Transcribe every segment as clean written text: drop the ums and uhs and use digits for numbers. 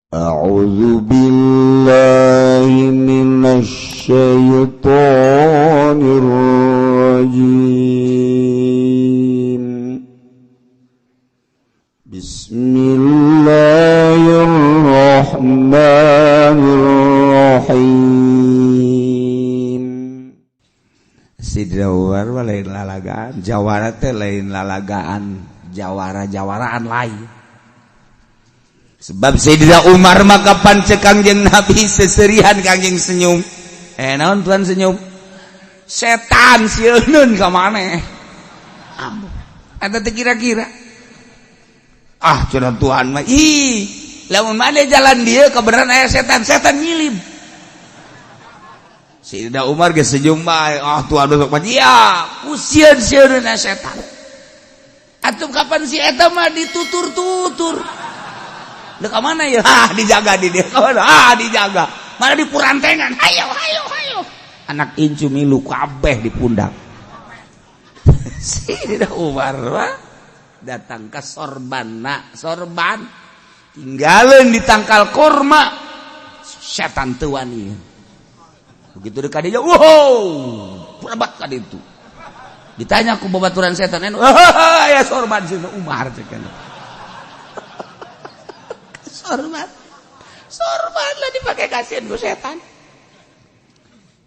أعوذ بالله من الشيطان الرجيم. بسم الله الرحمن الرحيم. Sidra Umar lain lalagaan, jawara teh lain lalagaan, jawara-jawaraan lain. Sebab Sayyidina Umar maka pancek Kangjeng Nabi seserihan Kangjeng senyum. Naon tuan senyum? Setan sieun ka maneh. Eta teh kira-kira. Ah, cenah Tuhan mah ih, lamun maneh jalan dieu kebenaran aya setan, setan nyilib. Sayyidina Umar geus senyum bae. Ah, Tuhan besok mah iya, ku sieun-sieun setan. Atuh kapan si eta mah ditutur-tutur. Dek mana ya? Ah, dijaga di dia. Ah, dijaga. Mana di purantengan. Hayo, hayo, hayo. Anak incu milu kabeh di pundak. Sayyidina Umar wah, datang ke sorban, nak sorban. Tinggalin di tangkal korma. Setan teu wani. Begitu dekat dia, wow, berebat kan itu. Ditanya ku babaturan setan, oh, ya sorban Sayyidina Umar cek. Sorban, sorban lah dipakai kasihan ku setan.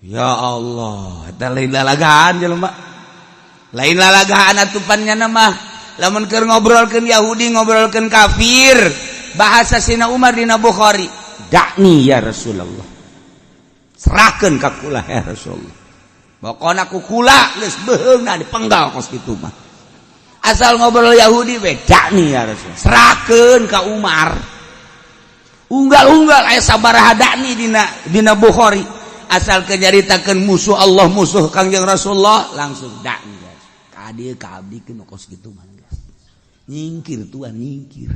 Ya Allah, eta lain lalagaan jelema. Lain lalagaan atupannya nama. Lamun keur ngobrolkeun Yahudi, ngobrolkeun kafir, bahasa Sina Umar dina Bukhari, "Da'ni ya Rasulullah." Serahkeun ka kula ya Rasulullah. Pokona ku kula geus beheungna dipenggal kos kitu mah. Asal ngobrol Yahudi we, "Da'ni ya Rasulullah." Serahkeun ka Umar. Unggal-unggal aya sabaraha da'ni dina Bukhari. Asal kenyaritakeun musuh Allah, musuh Kangjeng Rasulullah, langsung da'ni. Ka dieu ka abdi keun kos kitu mah. Nyingkir tuan, nyingkir.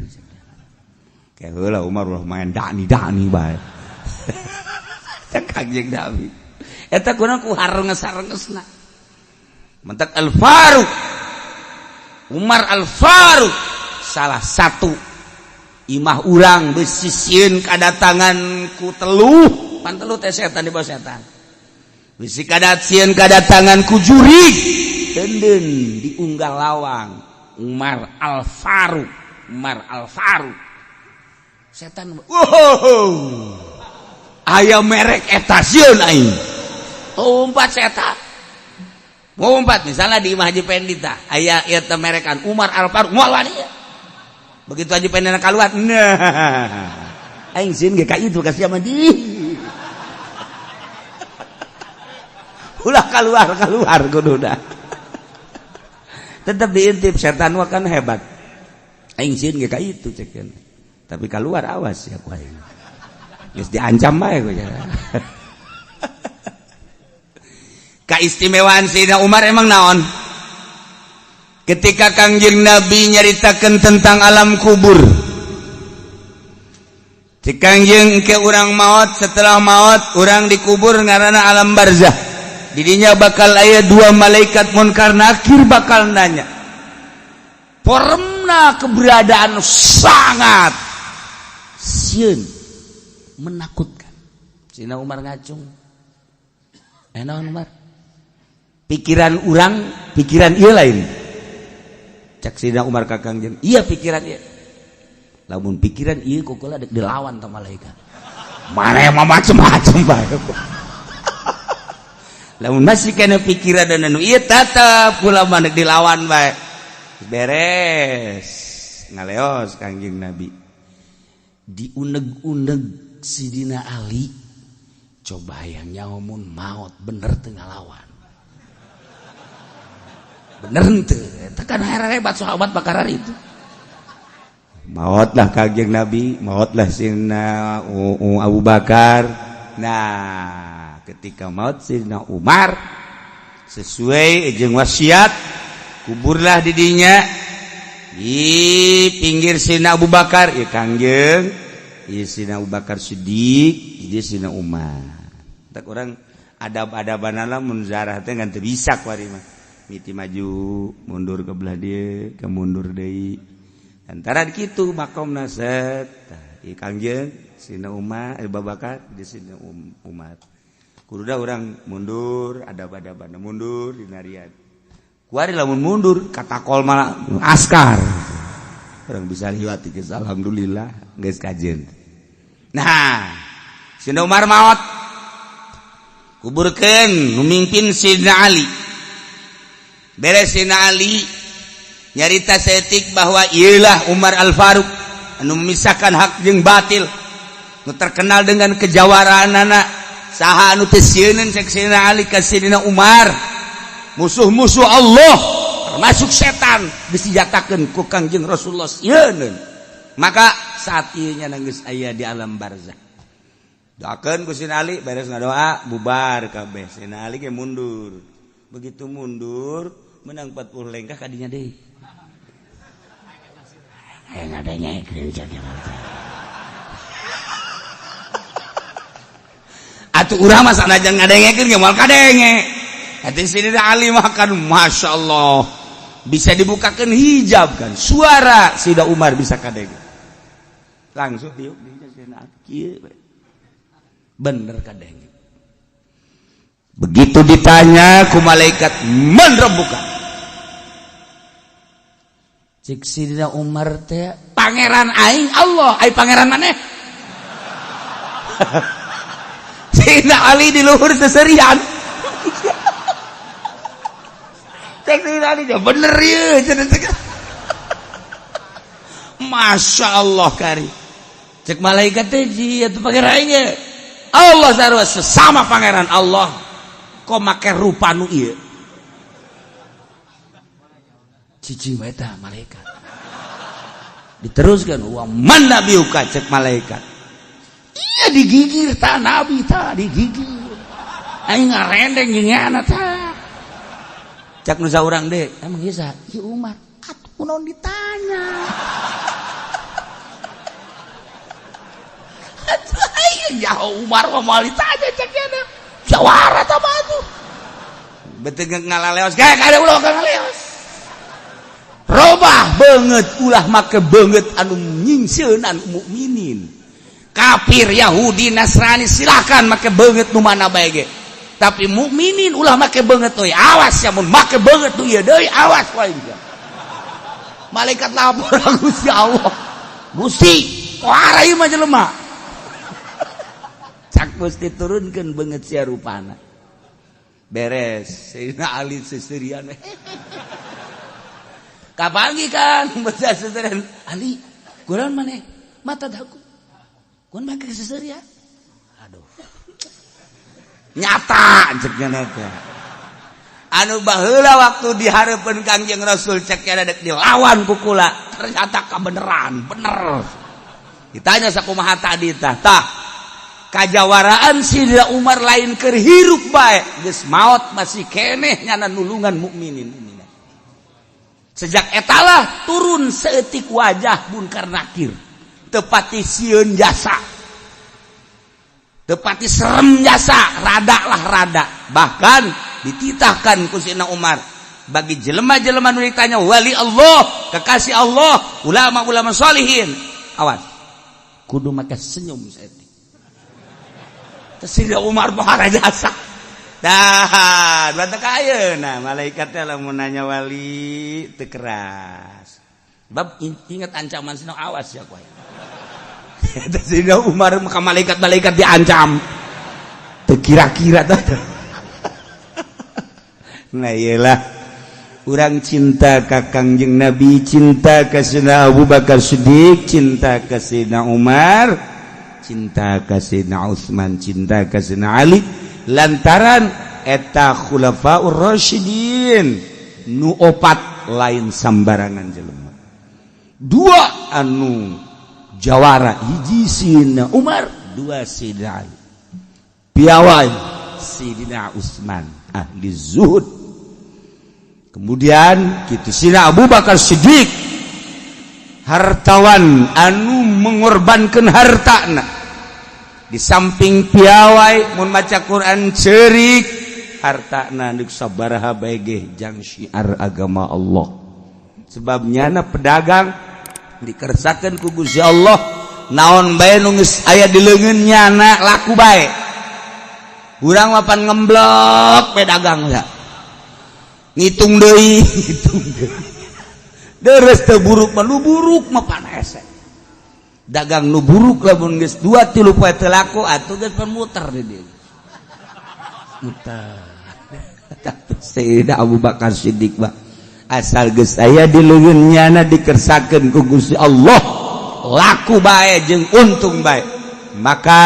Kayak heula Umar ulah main da'ni da'ni bae. Cek Kangjeng Nabi. Eta kunaon ku harenges-harengesna. Mentak Al-Faruq. Umar Al-Faruq salah satu imah urang bisi sieun kadatangan ku teluh, pan teluh teh setan di bawah setan. Bisi sieun kadatangan ku jurig, denden diunggal lawang Umar Al-Faruq, Umar Al-Faruq. Setan, wow, aya merek eta sieun aing. Umpat setan. Ngumpat misalnya di Imah Haji Pendi tah aya ieu teh merekan Umar Al-Faruq moal wani. Begitu Haji Pendi keluar, nah aing sieun ge ka itu kasih sama di. Ulah keluar keluar kudu dah. Tetap diintip setan mah kan hebat. Aing sieun ge ka itu cek. Tapi keluar awas ya ku aing. Geus diancam bae ku ya. Keistimewaan Sayyidina Umar emang naon? Ketika Kangjeng Nabi nyaritakan tentang alam kubur, si Kangjeng ke urang maut, setelah maut urang dikubur ngaranna alam barzah. Didinya bakal aya dua malaikat munkar nakir bakal nanya. Formna keberadaan sangat sieun, menakutkan. Sayyidina Umar ngacung. Naon Umar? Pikiran urang, pikiran ieu lain. Cak Sayyidina Umar ka Kangjeng, iya pikiran ieu. Lamun pikiran ieu ku kula dek dilawan ta malaikat. Mana mah macem-macem bae. Lamun masih kena pikiran dan anu ieu tetep kula mah dek dilawan bae. Beres. Ngaleos Kangjeng Nabi. Diuneg-uneg Sidina Ali. Coba yang nyawa mun maot bener teu ngalawan. Bener henteu, tekan hebat sahabat bakaran itu. Maotlah Kangjeng Nabi, maotlah Sidina Abu Bakar. Nah, ketika maut Sidina Umar sesuai jeung wasiat, kuburlah didinya di pinggir Sidina Abu Bakar, ya Kangjeng, ya Sidina Abu Bakar Siddiq, dia Sidina Umar. Tak orang adab-adaban mun zarah teh ngan teu bisa kuari mah. Miti maju mundur ke belah dia ke mundur deui antara kitu makomna set. Ieu Kangjeng Sina Umar, Babakar di Sina Umar. Kududa urang mundur, ada-ada mundur dinarian. Kuari lamun mundur katakol malah askar. Urang bisa liwat geus, alhamdulillah geus kajen. Nah, Sina Umar maot. Kuburkeun memimpin Sidna Ali. Beres Sidna Ali nyarita setik bahwa ialah Umar Al-Faruq anu memisahkan hak jeung batil. Nu terkenal dengan kejawaraan anak saha anu teu sieun cek Sidna Ali ka Sidna Umar. Musuh-musuh Allah termasuk setan disenjatakeun ku Kangjeng Rasulullah sieun. Maka saat ieu nya geus aya di alam barzah. Doakeun ku Sidna Ali, beres ngadoa bubar kabeh. Sidna Ali ge mundur. Begitu mundur menang 40 lengkah kadinya deui. Aya ngadengekeun cek. Atuh urang mah sanajan ngadengekeun ge moal kadenge. Hati Sidna Ali makan Masya Allah bisa dibukakan hijab kan suara Sidna Umar bisa kadenge. Langsung diuk di Sidna Ali bener kadenge. Begitu ditanya ku malaikat man rabbuka? Cik Sidna Umar teh pangeran aing Allah, ai pangeran maneh? Sidna Ali di luhur seserian. Cek Sidna Ali bener ieu cenah. Masya Allah kari. Cek malaikat teh ieu tuh pangeran aing ge. Allah sarua sesama pangeran Allah kok make rupa nu ieu. Cicing wae tah malaikat. Diteruskan wa man nabiyuka cek malaikat. Iya digigir ta nabi ta digigir. Aing ngarendeng jeung nyana ta. Cak nu saurang deui, emang ieu saha? Ieu Umar. Atuh kunaon ditanya. Atuh aing jauh Umar mah moal ditanya cak nyana. Jawara ta mah atuh. Beuteung ngalaleos ge kada ulah ngaleos. Robah beungeut ulah make beungeut anu nyingsieunan mukminin. Kafir Yahudi Nasrani silakan make beungeut nu mana bae ge. Tapi mukminin ulah make beungeut euy, awas ya mun make beungeut nu ieu deui awas wae. Malaikat lapor ka Gusti Allah. Gusti, kuara ieu mah jelema. Cak Gusti turunkeun beungeut sia rupana. Beres, Sayyidina Ali seserian. Kapangi kan baca seserian Ali, kurang maneh mata daku. Kun make seserian. Aduh. Nyata cek nya teh. Anu baheula waktu dihareupeun Kangjeng Rasul cek nya dek dilawan ku kula, ternyata kabeneran, bener. Ditanya sakumaha tadi tah, tah kajawaraan Sidna Umar lain keur hirup bae, geus maot masih keneh nyana nulungan mukminin. Sejak etalah turun seetik wajah Munkar Nakir, tepati sieun jasa, tepati serem jasa, rada lah rada. Bahkan dititahkan ku Sidna Umar bagi jelema-jelema nu ditanya wali Allah, kekasih Allah, ulama-ulama sholihin, awas kudu make senyum seetik. Sidna Umar pohara jasa. Dah, batak ayeuna malaikat teh lamun nanya wali teu keras. Bab ingat ancaman Sidna, awas ya kowe. Sidna Umar maka malaikat-malaikat diancam. Teu kira-kira tah. Nah iyalah urang cinta ka Kangjeng Nabi, cinta ka Sidna Abu Bakar Siddiq, cinta ka Sidna Umar, cinta ka Sidna Utsman, cinta ka Sidna Ali, lantaran eta khulafaur rasyidin nu opat lain sambarangan jelema. Dua anu jawara, hiji Sidna Umar, dua Sidna Ali. Piawai Sidna Utsman ahli zuhud. Kemudian kitu Sidna Abu Bakar Siddiq hartawan anu mengorbankan hartana. Di samping piawai mun maca Quran cerik, hartana deuk sabaraha bae ge jang syiar agama Allah. Sebab nyana pedagang dikersakeun ku Gusti Allah Naon bae nu geus aya di leungeun nyana laku bae. Urang mah pan ngemblok we dagang ya. Ngitung deui, ngitung deui. Deres teu buruk mah, nu buruk mah pan hese. Dagang nu buruk lamun geus 2 3 poe teu laku atuh geus pan muter di dieu. Muter. Sayyidina Abu Bakar Siddiq mah asal geus aya di leungeun nyana dikersakeun ku Gusti Allah laku bae jeung untung bae. Maka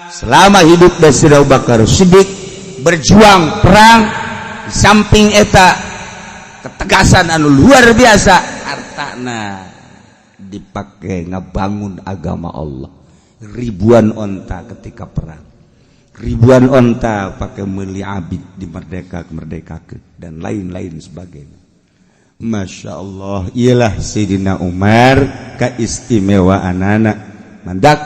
selama hidup Sayyidina Abu Bakar Siddiq berjuang perang, di samping eta ketegasan anu luar biasa, hartana dipakai ngabangun agama Allah. Ribuan onta ketika perang, ribuan onta pakai meuli abid di merdeka merdekakeun dan lain-lain sebagainya. Masya Allah, ialah Sayyidina Umar keistimewaan anak mandak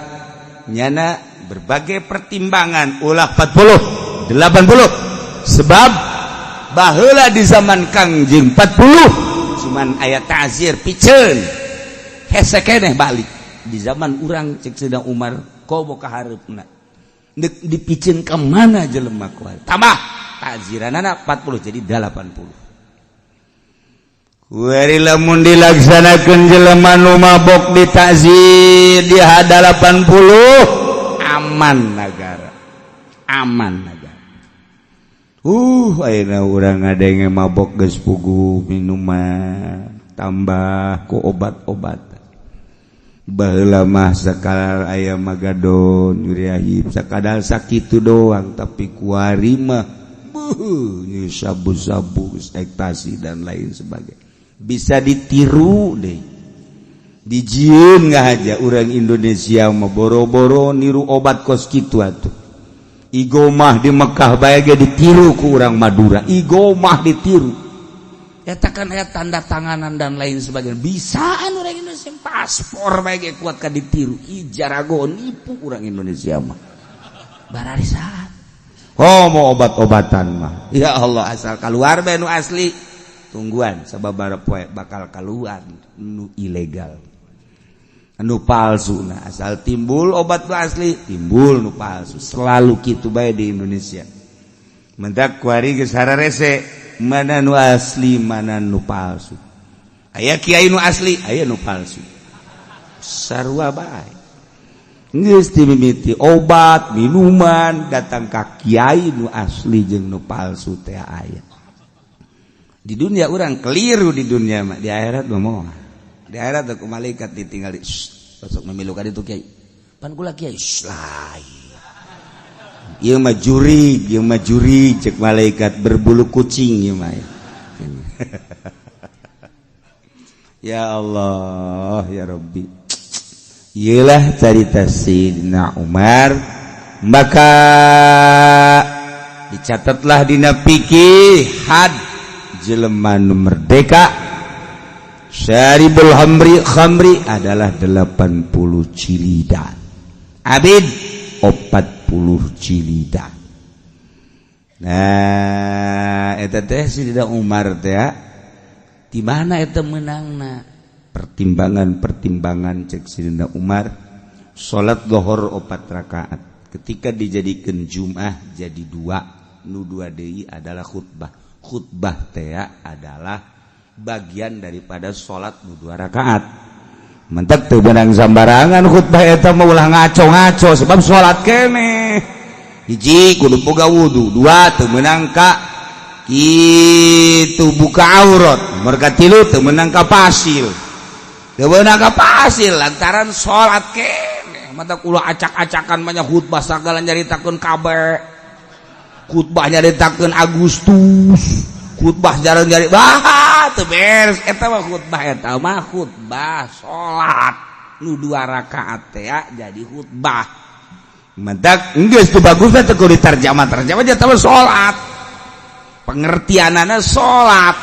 nyana berbagai pertimbangan ulah 40 80, sebab baheula di zaman Kangjeng 40 cuman aya ta'zir piceun hese keneh balik. Di zaman urang, cek Sayyidina Umar, komo ka hareupna deuk dipiceun ka mana jelema kuat, tambah ta'ziranana 40 jadi 80. Kuari lamun dilaksanakeun jelema nu mabok ditazir di 80, aman negara, aman negara. Ayeuna urang ngadenge mabok geus puguh minuman tambah ku obat-obat. Baheula mah sakadar aya magadon, nyuriahib, sakadar sakitu doang, tapi kuari mah sabu-sabu, ekstasi, dan lain sebagainya. Bisa ditiru deh, dijieun nggak aja. Orang Indonesia mah boro-boro niru obat kos kitu atuh. Igomah di Mekah bae ge ditiru ku urang Madura, igomah ditiru. Eta kan aya tanda tanganan dan lain sebagainya. Bisaan orang Indonesia, paspor bae ge kuat ka ditiru. Ih, jarago nipu orang Indonesia mah bararisan. Oh, mau obat-obatan mah ya Allah, asal keluar bae nu asli, tungguan sababaraha poe bakal keluar nu ilegal, nu palsu. Nah, asal timbul obat nu asli, timbul nu palsu. Selalu kitu bae di Indonesia. Mentak kuari geus hararese mana nu asli, mana nu palsu. Aya kiai nu asli, aya nu palsu, sarua bae. Geus dimimiti obat minuman datang ka kiai nu asli jeung nu palsu teh aya di dunia. Orang keliru di dunia mah, di akhirat mah moal. Di akhirat ku malaikat ditinggal di sok memilukan itu, "Kiai pan kula kiai." Lain, ieu mah jurig, ieu mah jurig, cek malaikat, berbulu kucing ieu mah. Ya Allah ya Rabbi, iyalah carita Sayyidina Umar. Maka dicatatlah dina fikih had jelema nu merdeka syaribul khamri khamri adalah 80 jilidan, abid 40 jilidan. Nah, eta teh Sayyidina Umar teh di mana eta menangna? Pertimbangan-pertimbangan cek Sayyidina Umar, salat lohor 4 rakaat ketika dijadikan Jum'ah jadi dua, nu dua deui adalah khutbah. Khutbah teh adalah bagian daripada salat nu 2 rakaat. Mentek teu beunang sambarangan khutbah eta mah, ulah ngaco-ngaco, sebab salat keneh. Hiji, kudu boga wudu. Dua, teu meunang ka kitu buka aurat. Nomor katilu, teu meunang ka pasil, teu meunang ka pasil lantaran salat keneh. Mata ulah acak-acakan banyak khutbah, sagala nyaritakeun kabeh, khutbah nyaritakeun Agustus, khutbah jarang nyari bah teu beres eta mah. Khutbah eta mah khutbah salat nu 2 rakaat teh jadi khutbah. Mentak geus teu bagus teh kudu diterjemah terjemah jadi mah salat, pengertianana salat.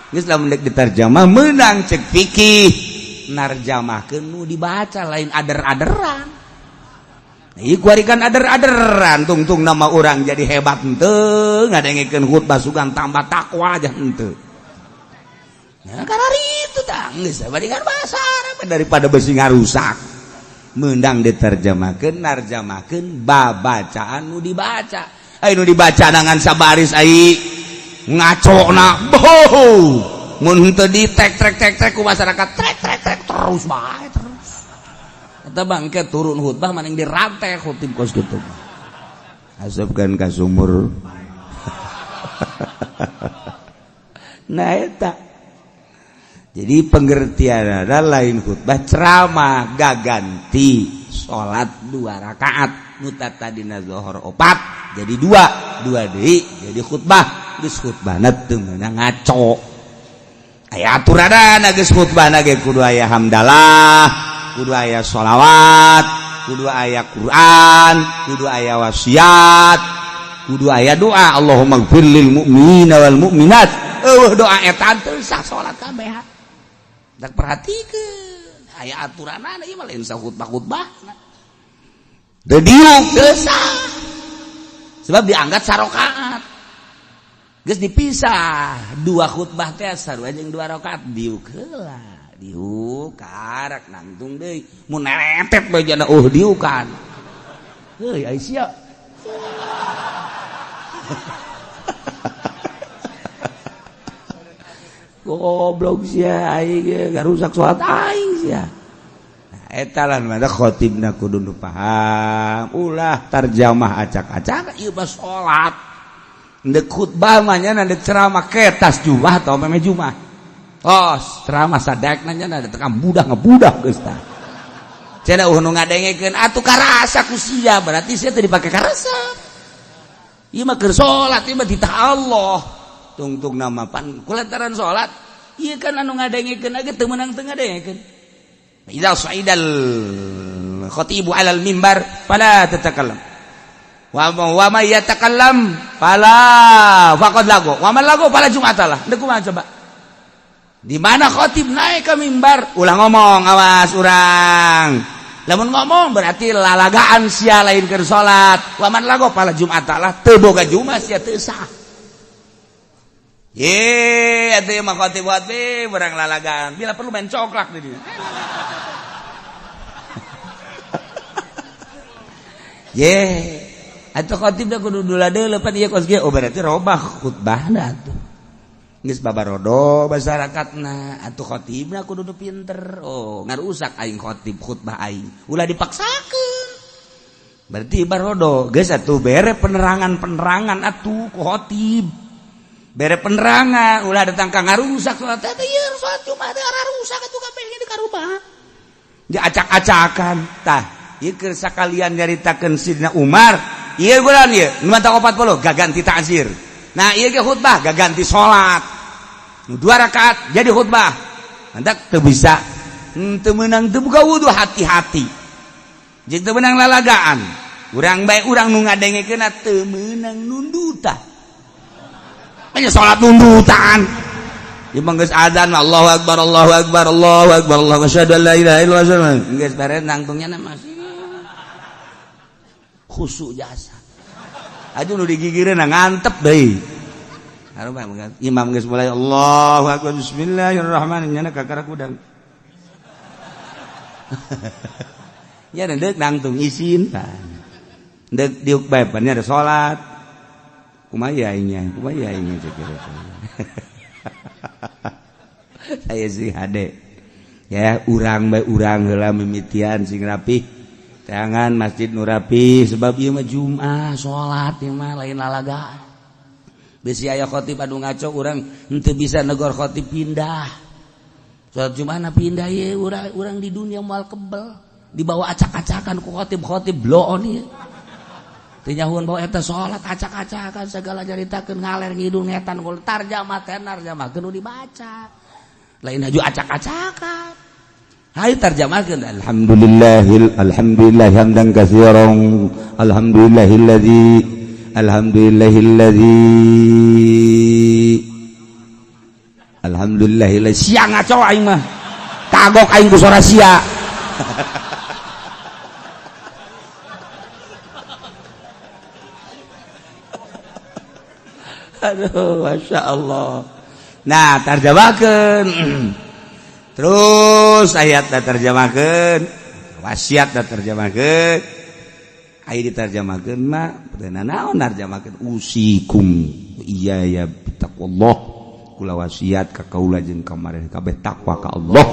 Geus lamun deuk diterjemah meunang cek fikih, narjamahkeun nu dibaca, lain ader-aderan. Ieu kuari kan ader-aderan, tungtung nama orang jadi hebat henteu, ngadengekeun khutbah sugan tambah takwa aja henteu. Nah, karena itu tah geus bandingan bahasa Arab daripada besi ngarusak. Meundang diterjemahkeun narjamahkeun babacaan nu dibaca. Ai nu dibaca nangan sabaris ai ngacona. Boh. Mun henteu di tek trek tek trek ku masyarakat trek trek trek terus bae terus. Eta bangke turun khutbah maning dirantai khutib kos kitu. Asupkeun ka sumur. Nah eta. Jadi pengertian ada lain khutbah ceramah gaganti salat 2 rakaat nu tadina zuhur 4 jadi 2 2 deui jadi khutbah geus khutbahna teu meunang ngaco. Aya aturanana geus khutbahna ge kudu aya hamdalah, kudu aya sholawat, kudu aya Quran, kudu aya wasiat, kudu aya doa Allahumma gfir lil mu'minina wal mu'minat. Eueuh doa eta teu sah salat kabeh. Dak perhatikeun aya aturanana ieu mah lain sah khutbah-khutbahna. Teu diuk teu sah. Sebab dianggap sarokaat. Geus dipisah 2 khutbah teh sarua jeung 2 rakaat diuk heula. Diuk karak nangtung deui mun neretet bae jana diukan. Heuy ai sia. Goblok sia aing ge ngarusak salat aing sia. Nah eta lah mah khotibna kudu nu paham, ulah tarjamah acak-acak ieu mah salat. Ndek khutbah mah nya ndek ceramah ketas jumah atau meme jumah. Tos ceramah sadekna nya tekan budak ngebudak geus tah. Cenah eueuh nu ngadengekeun atuh karasa ku sia berarti sia teu dipake karasa. Ieu mah keur salat ieu mah titah Allah. Tungtung nama pan kulantaran salat ieu kan anu ngadengekeun ge teu meunang teu ngadengekeun. Idza sa'idal khatibu 'alal mimbar fala tatakallam. Wa may yatakallam fala faqad lago. Wa man lago fala jum'atalah. Deuk kumaha coba? Di mana khatib naik ke mimbar ulah ngomong awas urang. Lamun ngomong berarti lalagaan sia lain keur salat. Wa man lago fala jum'atalah teu boga jumat sia teu sah. Ye, atuh mah khatib-khatib urang lalagaan. Bila perlu main coklak di dieu. Ye, atuh khatib da kudu dula deuleu pan ieu kos kieu. Oh berarti robah khutbahna atuh. Geus babarodo masyarakatna, atuh khatibna kudu nu pinter. Oh, ngarusak aing khatib khutbah aing. Ulah dipaksakeun. Berarti barodo, geus atuh bere penerangan-penerangan atuh ku khatib. Bere penerangan ulah datang ka ngarusak salat teh ieu salat Jumat teh rusak atuh kabeh ge dikarubah. Diacak-acakan tah ieu keur sakalian nyaritakeun Sidina Umar ieu bulan ieu nu mata 40 gaganti ta'zir. Nah ieu ge khutbah gaganti salat. Nu 2 rakaat jadi khutbah. Mantak teu bisa teu meunang teu buka wudu hati-hati. Jeung teu meunang lalagaan. Urang bae urang nu ngadengekeunna teu meunang nundutan. Hanya salat nundutan. Imam geus adzan Allahu akbar Allahu akbar Allahu akbar Allahu asyhadu an la ilaha illallah. Geus beres nangtungnya na masih khusyuk jasa. Aduh nu digigireun ngantep deui. Imam geus mulai Allahu akbar bismillahirrahmanirrahim nyana kakara kudang. Nya deuk nangtung isin tah. Deuk diuk bae pan nya ada salat. Kumaha aingnya, kumaha aingnya cek Saya sih hade. Ya, urang bae urang heula mimitian sing rapih. Tangan masjid nu rapi sebab ieu mah Jumat salat ieu mah lain lalagaan. Bisi aya khatib anu ngaco urang henteu bisa negor khatib pindah. Salat Jumat na pindah ieu urang di dunia moal kebel. Dibawa acak-acakan ku khatib-khatib bloon ieu. Teu nyahuan bawa eta salat acak-acakan segala nyaritakeun ngaler ngidul ngetan gol tarjamah teh narjamahkeun nu dibaca. Lain haju acak-acakan. Hayu tarjamahkeun alhamdulillahil alhamdulillah hamdan katsiran alhamdulillahilladzi alhamdulillahilladzi alhamdulillahilladzi sia ngaco aing mah. Kagok aing ku sora sia. Aduh, Masya Allah. Nah, tarjamahkeun. Terus ayat da terjemahkeun, wasiat da terjemahkeun. Aya diterjemahkeun mah teu naon narjemahkeun usikum iya ya bitaqwallah, kula wasiat ka kaula jeung ka maraneh kabeh takwa ka Allah.